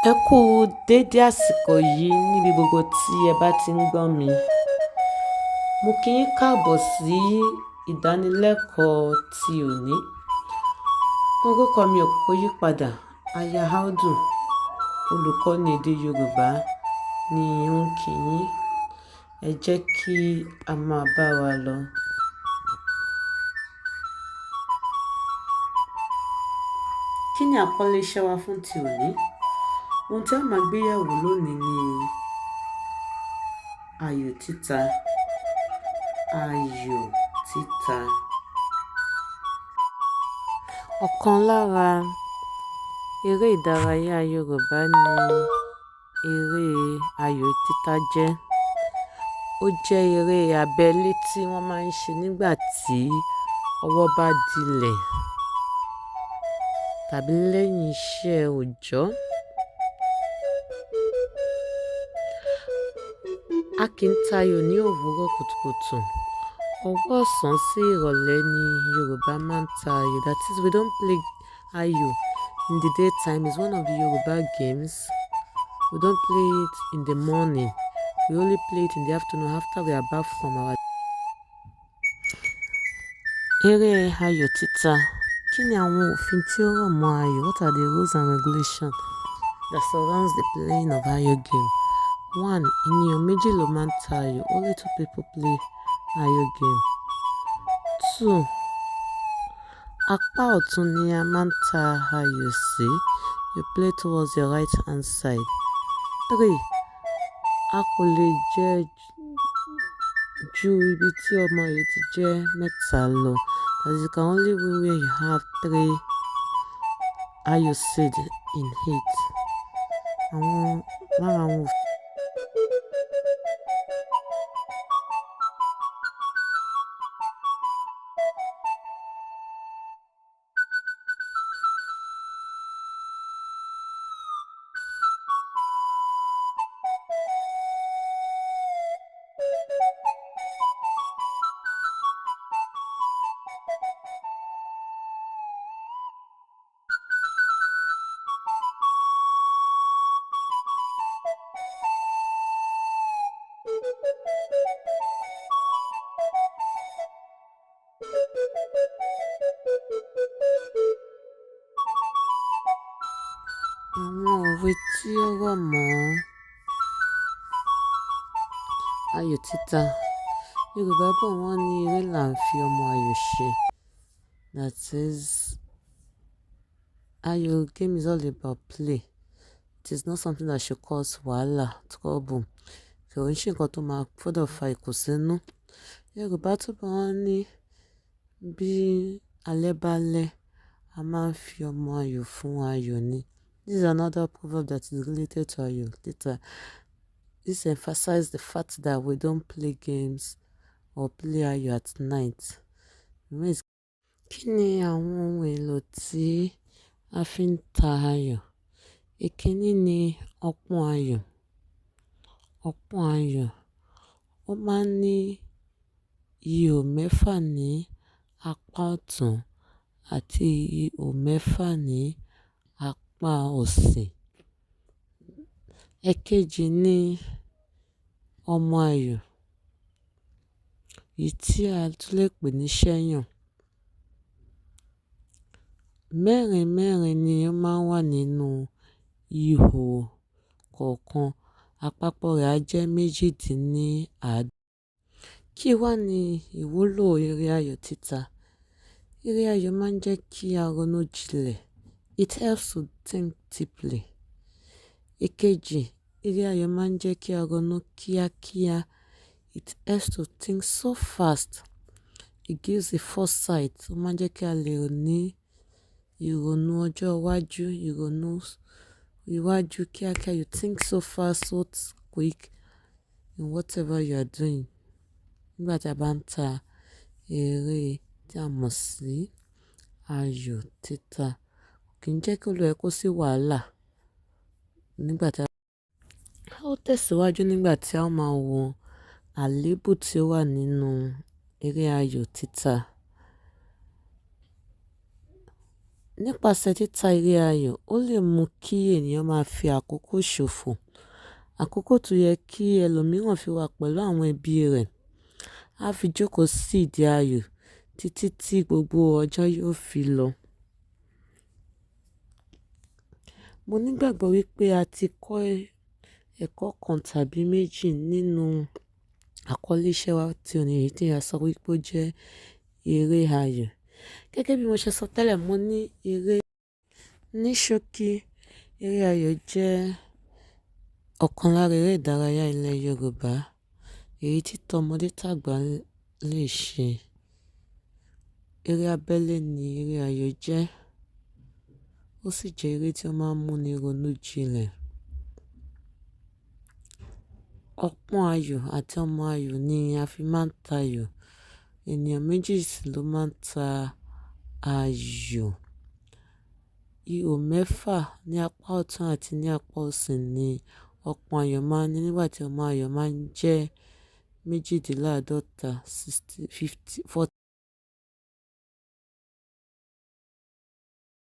Ẹ kú dédé àsìkò yìí níbi gbogbo tí ẹ bá ti ń gbọ́ mi. Mo kí yín káàbọ̀ sí ìdánilẹ́kọ̀ọ́ ti òní. Orúkọ mi ò kò yí padà, Aya Audu, olùkọ́ni èdè Yorùbá ni ó ń kí yín. Ẹ jẹ́ kí a máa bá wa lọ. Kí ni àkọlé iṣẹ́ wa fún ti òní? Ohun tí a máa gbé yẹ̀wò lónìí ni ayò títa. Ayò títa. Ọ̀kan lára eré ìdárayá Yorùbá ni eré ayò títa jẹ́. Ó jẹ́ eré abẹ́lé tí wọ́n máa ń ṣe nígbà tí ọwọ́ bá dilẹ̀ tàbí lẹ́yìn iṣẹ́ òòjọ́. A kì í tayò ní òwúrọ̀ kùtùkùtù. Ọwọ́ ọ̀sán sí ìrọ̀lẹ́ ni Yorùbá máa ń ta ayò. That is, we don't play ayo in the daytime. It's one of the Yoruba games. We don't play it in the morning. We only play it in the afternoon after we are back from our. Eré ayò títa. Kí ni àwọn òfin tí ó rọ̀ mọ́ ayò? What are the rules and regulations that surrounds the playing of ayo game? One, ènìyàn méjì ló máa ń ta ayò. Only two people play ayo game. Two, apá ọ̀tún ni a máa ń ta ayò sí. You play towards your right hand side. Three, a kò lè jẹ ju ibi tí ọmọ ayò ti jẹ́ mẹ́ta lọ. That is, you can only win where you have three ayo seed in it. Àwọn lára àwọn òfin. Àwọn òwe tí ó rọ̀ mọ́ ayò títa. Yorùbá bọ̀, wọ́n ní eré là ń fi ọmọ ayò ṣe. That is, ayo game is all about play. It is not something that should cause wahala, trouble. Kò ń ṣe nǹkan tó máa gbọ́dọ̀ fa ìkùnsínú. Yorùbá tún bọ̀, wọ́n ní bí alẹ́ bá lẹ́, a máa ń fi ọmọ ayò fún ayò ni. This is another proverb that is related to ayo títa. This emphasizes the fact that we don't play games or play ayo at night. Kí ni àwọn ohun èlò tí a fi ń ta ayò? Ìkíní ni ọpọ́n ayò. Ọpọ́n ayò, ó máa ń ní ihò mẹ́fà ní apá ọ̀tún àti ihò mẹ́fà ní apá òsì. Ẹ̀kejì ni ọmọ ayò, èyí tí a tún lè pè ní ṣẹ́yàn. Mẹ́rin mẹ́rin ni ó máa ń wà nínú ihò kọ̀ọ̀kan. Àpapọ̀ rẹ̀ á jẹ́ méjìdínláàádọ́ta. Kí wá ní ìwúlò eré ayò títa? Eré ayò máa ń jẹ́ kí a ronú jinlẹ̀. It helps to think deeply. Èkejì, eré ayò máa ń jẹ́ kí a ronú kíákíá. It helps to think so fast. It gives a foresight. Ó máa ń jẹ́ kí a lè ní ìrònú ọjọ́ iwájú, ìrònú iwájú kíákíá. You think so fast, so quick in whatever you are doing. Nígbà tí a bá ń ta eré tí a mọ̀ sí ayò títa, kì í jẹ́ kí olúwa ẹ kó sí wàhálà nígbà tí a ó tẹ̀síwájú nígbà tí a ó máa wo àléébù tí ó wà nínú eré ayò títa. Nípasẹ̀ títa eré ayò, ó lè mú kí ènìyàn máa fi àkókò ṣòfò. Àkókò tó yẹ kí ẹlòmíràn fi wà pẹ̀lú àwọn ẹbí rẹ̀, á fi jókòó sí ìdí ayò títí tí gbogbo ọjọ́ yóò fi lọ. Mo nígbàgbọ́ wípé a ti kọ́ ẹ̀kọ́ kan tàbí méjì nínú àkọlé iṣẹ́ wa tí òní yìí tí a sọ wípé ó jẹ́ eré ayò. Gẹ́gẹ́ bí mo ṣe sọ tẹ́lẹ̀, mo ní eré ní ṣókí. Eré ayò jẹ́ ọ̀kan lára eré ìdárayá ilẹ̀ Yorùbá èyí tí tọmọdé tàgbà lè ṣe. Eré abẹ́lé ni eré ayò jẹ́. Ó sì jẹ́ eré tí ó máa ń múni ronú jinlẹ̀. Ọpọ́n ayò àti ọmọ ayò ni a fi máa ń ta ayò. Ènìyàn méjì sì ló máa ń ta ayò. Ihò mẹ́fà ní apá ọ̀tún àti ní apá òsì ni ọpọ́n ayò máa ń ní nígbà tí ọmọ ayò máa ń jẹ́ méjìdínláàádọ́ta, sixty, fifty, forty.